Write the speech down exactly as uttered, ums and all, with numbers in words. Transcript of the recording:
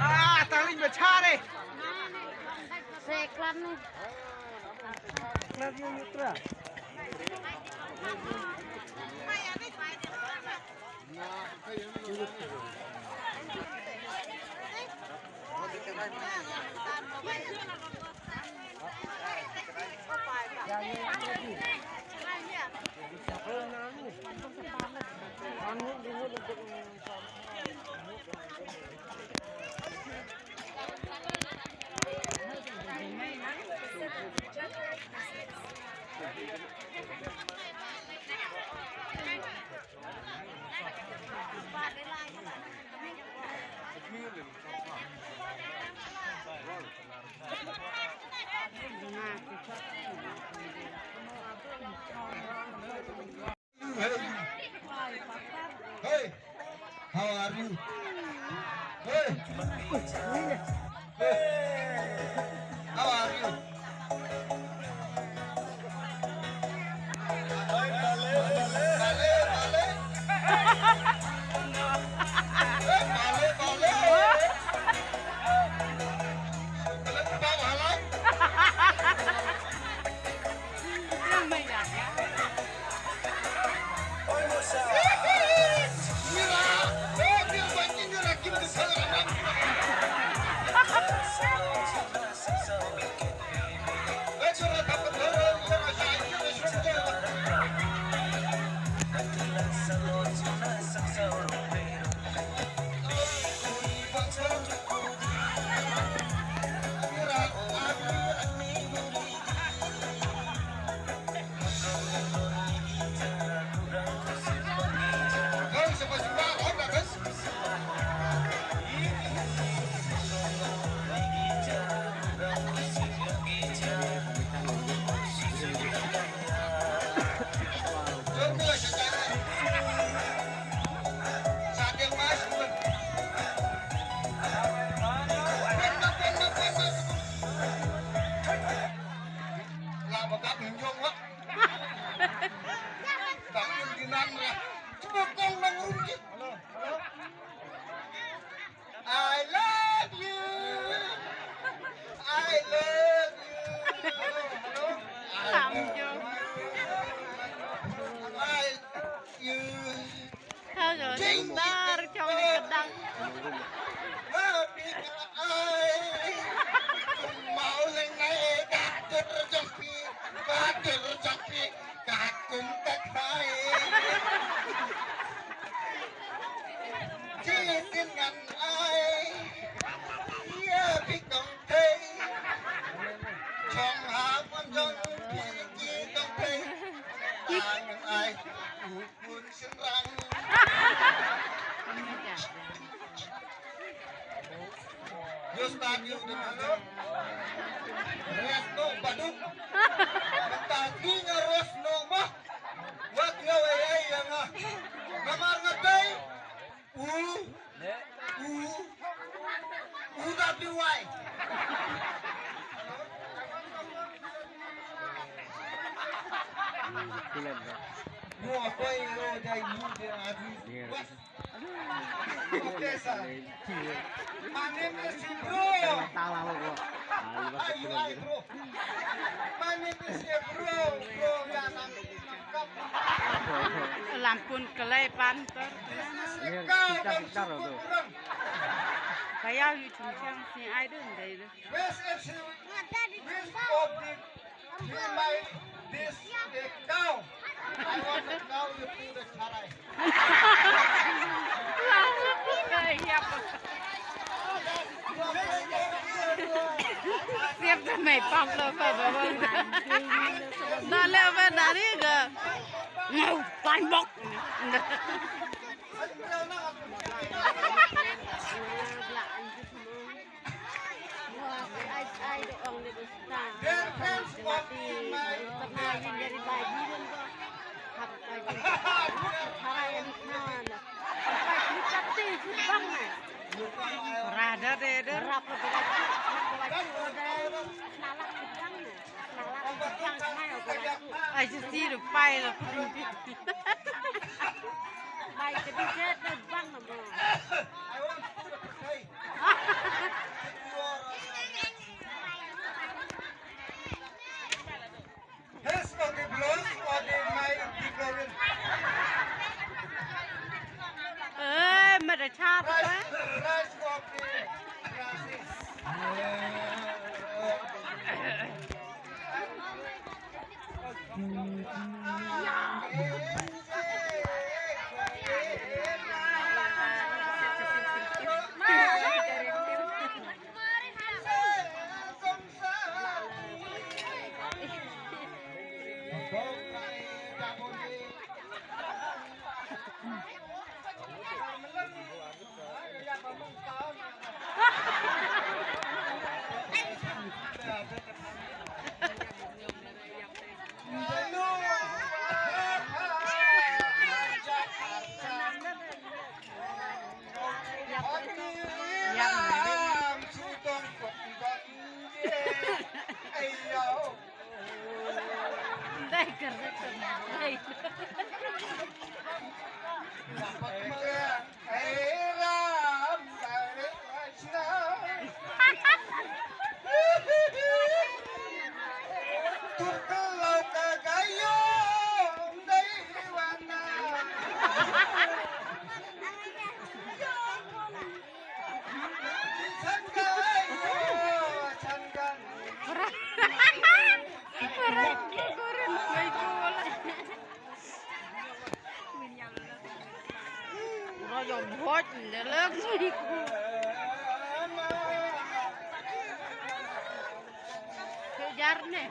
Ah, tangling bachare. Seklan ni. Seklan ni, Mitra. Hey. Hey. How are you? Hey. Hey. How are you? I love you. I love you. I love you. I love you. Hello, Jing Star, Jing Jong Jing Kedang. Happy birthday. Mau leng nai ka ter jong phi, ka ter jong phi, ka kum ka khai. Ji tin ngan ai, ïa phi tong thei. Chong ha pon jong phi ki tong thei. Ngan ai. Pun sendang. Yo start yo de. Rest no baduk. Tadi nga rest no mah. Wat nga wei ai ya nga. Namar nga dei. U. U. U W Y. Mo koi ro dai mu de adu. Okay, sir. My name is Ibro. Are you Ibro? My name is Ibro. Bro, ya nam. Lampun kelai panter. This is Ikau dan Suku Kurang. Kaya yu chungchang si ai dun dai dun. West F C, West of the Himai, this is Ikau. I want to tell you to the Charai. Si Mày pop lo pa ba ba. Na le ba na ri ga. Ngau tan bok. Rada de de. Ai si si de pai lo. Bai ke di je de bang na mo. His of the blows or the my the glory. Eh, ma da cha pa. Rise, rise of the grasses. Jar ne.